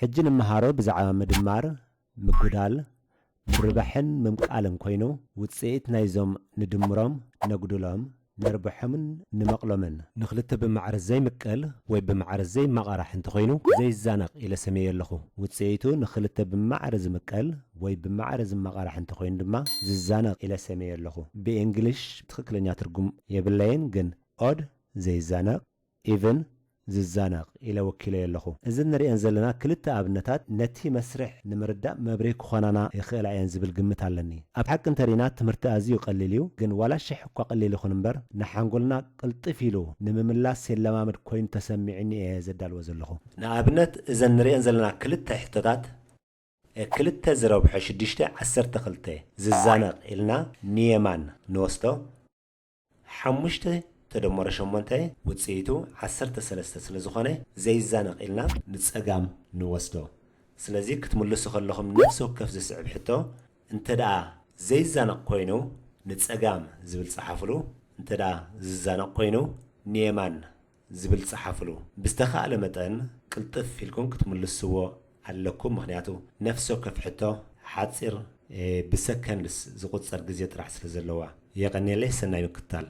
ሕጂ ንመሃሮ ብዛዕባ ምድማር፣ ምጉዳል፣ ምርባሕን ምምቃልን ኮይኑ፣ ውጽኢት ናይዞም ንድምሮም፣ ነጉድሎም፣ ነርብሖምን ንመቕሎምን። ንኽልተ ብማዕረ ዘይምቀል ወይ ብማዕረ ዘይመቓራሕ እንተኾይኑ ዘይዛነቕ ኢለ ሰመየ ኣለኹ። ውጽኢቱ ንኽልተ ብማዕረ ዝምቀል ወይ ብማዕረ ዝመቓራሕ እንተኾይኑ ድማ ዝዛነቕ ኢለ ሰመየ ኣለኹ። ብእንግሊሽ ትኽክለኛ ትርጉም የብለይን፣ ግን ኦድ ዘይዛነቕ፣ ኢቭን ዝዛነቕ ኢለ ወኪለዮ ኣለኹ። እዚ ንሪአን ዘለና ክልተ ኣብነታት ነቲ መስርሕ ንምርዳእ መብርሂ ክኾናና ይኽእላ እየን ዝብል ግምት ኣለኒ። ኣብ ሓቂ እንተሪና ትምህርቲ ኣዝዩ ቀሊል እዩ፣ ግን ዋላ ሽሕ እኳ ቀሊል ይኹን እምበር ንሓንጎልና ቅልጥፍ ኢሉ ንምምላስ የለማምድ ኮይኑ ተሰሚዑኒ እየ ዘዳልዎ ዘለኹ። ንኣብነት እዘን ንሪአን ዘለና ክልተ ሕቶታት ክልተ ዝረብሖ ሽዱሽተ ዓሰርተ ክልተ ዝዛነቕ ኢልና ንየማን ንወስዶ። ሓሙሽተ ተደመረ ሸሞንተ ውፅኢቱ ዓሰርተ ሰለስተ ስለ ዝኾነ ዘይዛነቕ ኢልና ንፀጋም ንወስዶ። ስለዚ ክትምልሱ ከለኹም ነፍሲ ወከፍ ዝስዕብ ሕቶ እንተ ደኣ ዘይዛነቕ ኮይኑ ንፀጋም ዝብል ፀሓፍሉ፣ እንተ ደኣ ዝዛነቕ ኮይኑ ንየማን ዝብል ፀሓፍሉ። ብዝተኻእለ መጠን ቅልጥፍ ኢልኩም ክትምልስዎ ኣለኩም፣ ምኽንያቱ ነፍሲ ወከፍ ሕቶ ሓፂር፣ እ፣ ብሰከንድስ ዝቑፀር ግዜ ጥራሕ ስለ ዘለዋ። የቐንየለይ፣ ሰናይ ምክትታል።